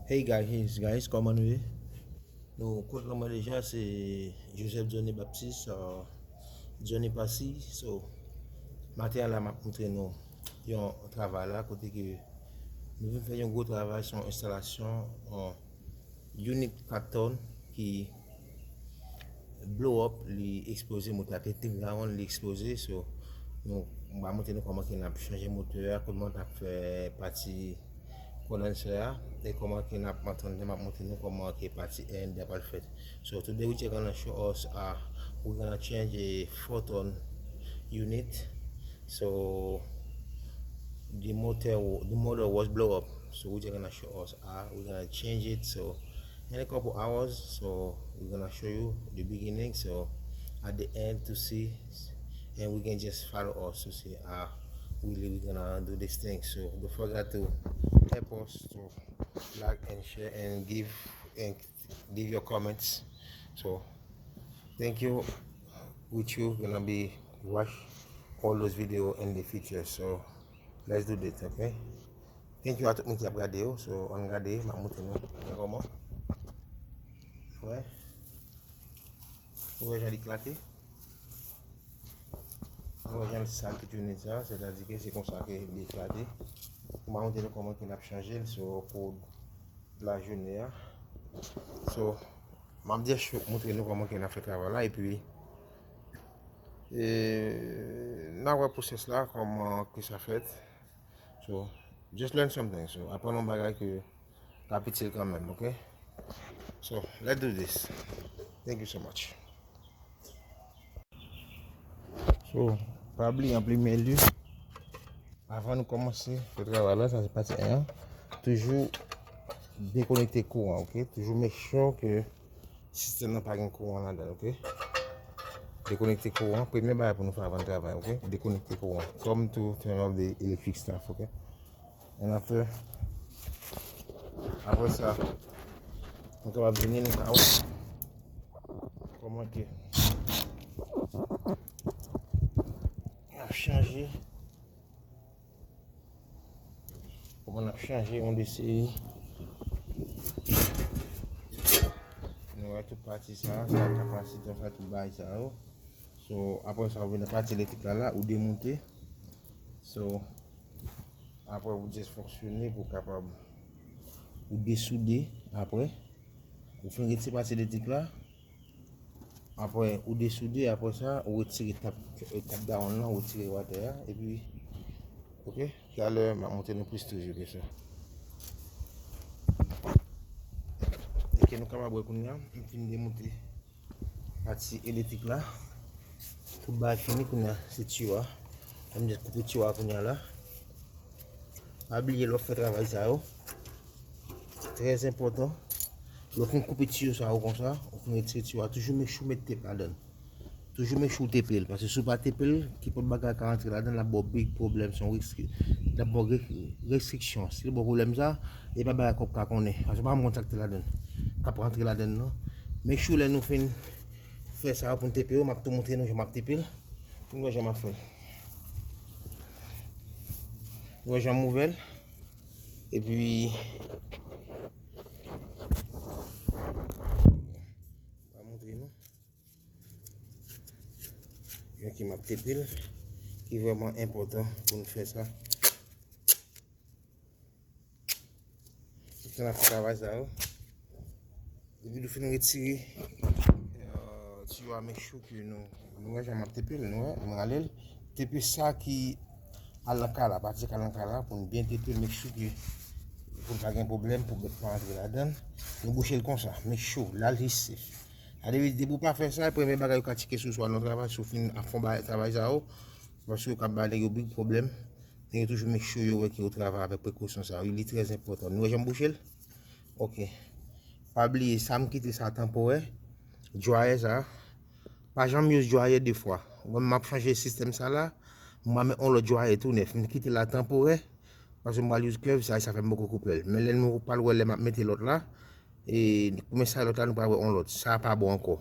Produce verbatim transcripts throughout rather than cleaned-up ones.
Hey guys, guys, kòman nou ye? Nou kont nan mwen deja, se Joseph Johnny Baptiste, uh, Johnny Passy. So, maten an la, m ap montre nou yon travay la, kote ke nou vin fè yon gwo travay, se yon enstalasyon, uh, unit kat tòn ki blow up, li eksploze, motè a te te down, li eksploze. So, nou, m ap montre nou kòman ke n ap chanje motè a, kòman n ap fè pati kondansè a, e kòman ke n ap antann, m ap montre nou kòman ke pati R and D a pral fèt. So today we just gonna show us, uh, we gonna change a four ton unit. So the motor, the motor was blow up. So we just gonna show us, uh, we gonna change it. So in a couple hours, so we're gonna show you the beginning. So at the end to see, and we can just follow us to see, uh, really we gonna do this thing. So don't forget to help us to like and share and give and leave your comments. So thank you. With you gonna be watch all those video in the future. So let's do this, okay? Thank you a tout moun ki ap gade yo. So ann gade, m ap montre nou kòman. Wè. Ou wè jan li klate. Ou wè jan sa ki tounen sa, sètadi ke se konsa ke li eklate. M ap montre nou kòman ke n ap chanje l, so pou lajounen an. So, m ap just montre nou kòman ke n ap fè travay la, epi, e, n a wè pwosès la, kòman ke sa fèt. So, just learn something. So, aprann yon bagay ke ka itil kanmenm, ok? So, let's do this. Thank you so much. So, pa bliye anpli men li. Avan nou kòmanse fè travay la, sa se pati en an. Toujou dekonekte kouran, ok? Toujou make sure ke sistèm nan pa gen kouran ladan, ok? Dekonekte kouran, premye bagay pou nou fè avan n travay, ok? Dekonekte kouran. Come to turn off the electric stuff, ok? And after, apre sa, nou kapab vini, nou ka wè kòman ke n ap chanje, kòman n ap chanje yon de seri. Nou wè tout pati sa, sa kapasitè, sa tout bagay sa yo. So, apre sa, ou vin nan pati elektrik la, la, ou demoute. So, apre, ou just fonksyone pou kapab ou desoude. Apre, ou fin retire pati elektrik la. Apre, ou desoude. Apre sa, ou retire tap, tap down lan, ou retire watè a. Epi, ok, talè, m ap montre nou plis toujou ke sa. Ok, nou kapab wè kounye a, m fin demoute pati elektrik la. Tout bagay fini kounye a, se tiyo a. Ann just koupe tiyo a kounye a la. Pa bliye lè w ap fè travay sa yo. Trè enpòtan. Lè w fin koupe tiyo sa yo konsa, ou fin retire tiyo a, toujou make sure w met tep ladan l. Toujou make sure w tepe l, paske si w pa tepe l, kenpòt bagay ka rantre ladan l, l ap ba w big pwoblèm, se yon restri-, l ap ba w re-, restriksyon. Si l ba w pwoblèm sa, e pa bagay kòb ka konnen, paske w pa konn sa k te ladan l, k ap rantre ladan l nan. Make sure lè nou fin fè sa pou n tepe yo, m ap tou montre nou jan m ap tepe l, pou n wè jan m ap fè l. Nou wè jan m ouvè l, epi, m ap montre nou. Yon ki m ap tepe l, ki vrèman enpòtan pou n fè sa. Tout tan n ap fè travay sa yo, depi nou fin retire, euh, tiyo a, make sure ke nou, nou wè jan m ap tepe l, nou wè, nou rale l. Tepe sa ki al nan kala, pati k al nan kala, pou n byen tepe l, make sure ke pou n pa gen pwoblèm, pou bèt pa antre ladan l. Nou bouche l konsa, make sure, la li safe. A depi, depi w pa fè sa, premye bagay yo ka tcheke sou ou swa nan travay, si w fin ap fè yon bagay, travay sa yo, paske yo ka bay nèg yo big pwoblèm. Nèg yo toujou make sure yo wè ke yo travay avèk prekosyon sa yo. Li trè enpòtan. Nou wè jan m bouche l? Ok. Pa bliye, sa m kite sa tanporè. Dryer sa. Pa janm use dryer de fwa. Mwen, m ap chanje sistèm sa la. M ap met yon lòt dryer tou nèf. M kite la tanporè. Paske m pral use curve sa, e sa fè m poko koupe l. Men lè nou pral wè lè m ap mete lòt la, e koumen sa lòt la, nou pral wè yon lòt. Sa pa bon ankò.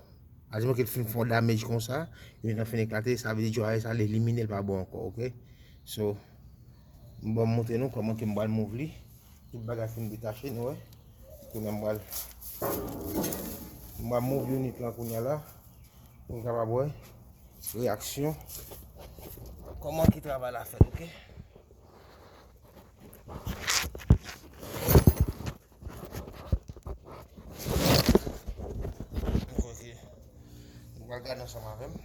Adiman ke l fin fè yon damage konsa, li nan fin eklate, sa vle di dryer sa, l elimine, l pa bon ankò, ok? So, m ban m montre nou kòman ke m pral move li. Tout bagay fin detache, nou wè. Kounye a m pral, m pral move unit lan kounye a la pou n kapab wè reyaksyon kòman ki travay la fèt, oke? Ok. Nou pral gade ansanm avè m.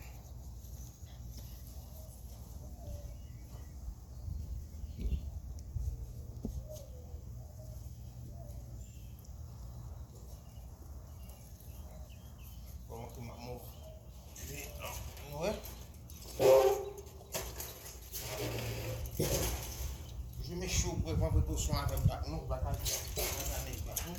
Kòman ke m ap move? Nou wè? Je me show pou pran prekosyon avè m bak nou, bak ak, bak ak nèg bak nou.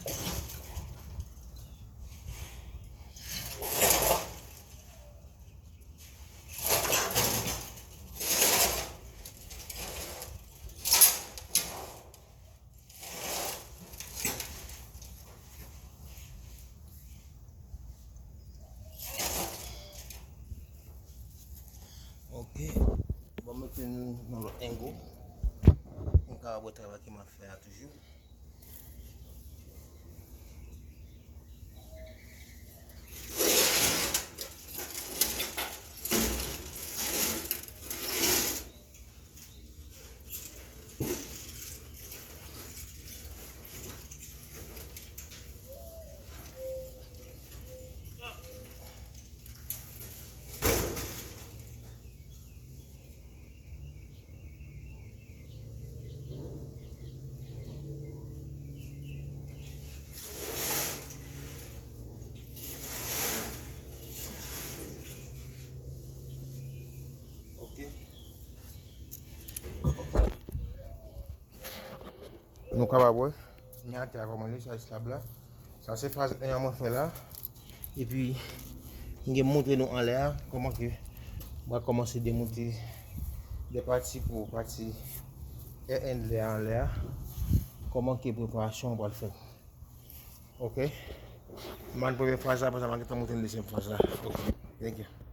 Ok. Bon, mete nou nan lòt engo. Nou ka wè travay ke m ap fè a toujou. Ok. Nou kapab wè. Men atè a kòman li, sa eslab la. Sa se faz en an mwen fè la. Epi, m gen montre nou anlè a, kòman ke m pral kòmanse demonte de pati pou pati en an lè a, anlè a. Kòman ke preparasyon an pral fèt. Ok. M ann premye faz la, apre sa, m a gentan montre n dezyèm faz la. Ok. Thank you.